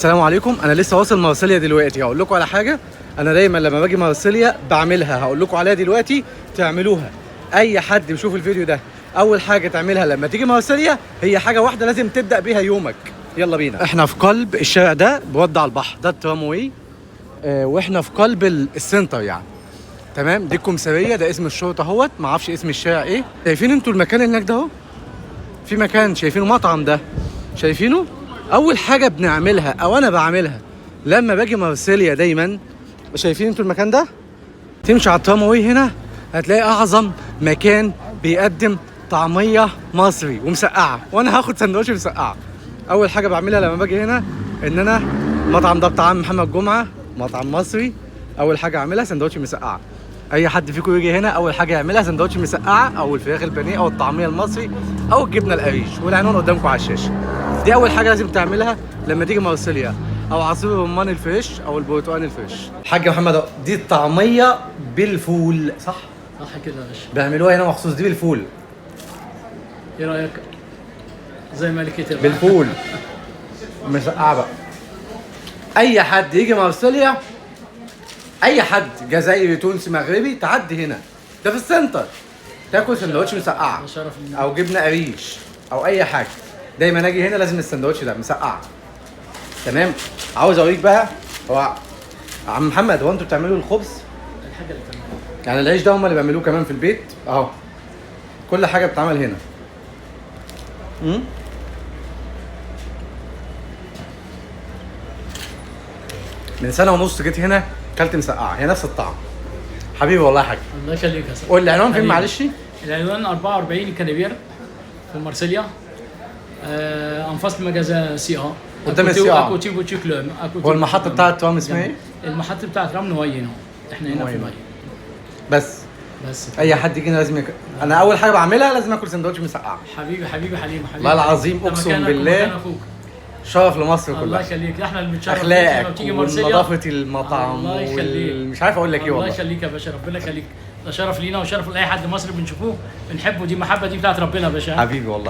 السلام عليكم. انا لسه واصل مارسيليا دلوقتي. هقول لكم على حاجة انا دايما لما باجي مارسيليا بعملها، هقول لكم عليها دلوقتي تعملوها. اي حد بيشوف الفيديو ده اول حاجة تعملها لما تيجي مارسيليا هي حاجة واحدة لازم تبدا بيها يومك. يلا بينا. احنا في قلب الشارع ده بيودع البحر، ده الترامواي، واحنا في قلب ال center يعني. تمام، دي الكمساريه، ده اسم الشرطة اهوت، ما اعرفش اسم الشارع ايه. شايفين انتوا المكان اللي هناك ده اهو؟ في مكان شايفينه، مطعم ده شايفينه. اول حاجة بنعملها او انا بعملها لما باجي مارسيليا دايما، شايفين انتوا المكان ده؟ تمشي على الترامواي هنا هتلاقي اعظم مكان بيقدم طعميه مصري ومسقعه، وانا هاخد سندوتش مسقعه. اول حاجة بعملها لما باجي هنا ان انا المطعم ده بتاع عم محمد جمعه، مطعم مصري، اول حاجة اعملها سندوتش مسقعه. اي حد فيكم يجي هنا اول حاجة يعملها سندوتش مسقعه او الفراخ البانيه او الطعمية المصري او الجبنة القريش، والعنوان قدامكم على الشاشة. دي اول حاجة لازم تعملها لما تيجي مارسيليا، او عصير الرمان ال fresh او البرتقال ال fresh. الحاج محمد، دي الطعمية بالفول صح؟ صح كده يا باشا. بيعملوها هنا مخصوص دي بالفول. ايه رايك؟ زي ملكة الغابة. بالفول مسقعه بقى. اي حد يجي مارسيليا، اي حد جزائري تونسي مغربي، تعدي هنا ده في ال center تاكل سندوتش مسقعه شرف لينا. او جبنه قريش او اي حاجة. دايما اجي هنا لازم السندوتش ده مسقعه. تمام. عاوز اوريك بقى، هو عم محمد هو انتوا بتعملوا الخبز؟ الحاجة اللي تمام. يعني العيش ده هم اللي بيعملوه كمان في البيت اهو، كل حاجة بتتعمل هنا. من سنة ونص جيت هنا اكلت مسقعه، هي نفس الطعم. حبيبي والله يا حاج. الله يخليك يا صاحبي. قول لي العنوان فين حبيبي. معلش؟ العنوان 44 Canebière في مارسيليا، en face magasin CA. قدام ال CA. à côté boutique L'Homme. هو المحطة بتاعت ترام اسمها ايه؟ المحطة بتاعت ترام Noailles هنا، احنا هنا في Noailles. Noailles. بس بس اي حد يجي هنا لازم انا اول حاجة بعملها لازم اكل سندوتش مسقعه. حبيبي حبيبي حليم حبيبي. والله العظيم ده اقسم مكانك بالله ومكان اخوك. شرف لمصر الله كلها. يخليك، احنا اللي بنتشرف بيك لما اخلاقك بتيجي مارسيليا. ونظافه المطعم الله يخليك. مش عارف اقول لك ايه الله والله. يخليك يا باشا، ربنا يخليك، ده شرف لينا وشرف لاي حد مصري بنشوفوه بنحبه، دي محبة دي بتاعت ربنا يا باشا. حبيبي والله.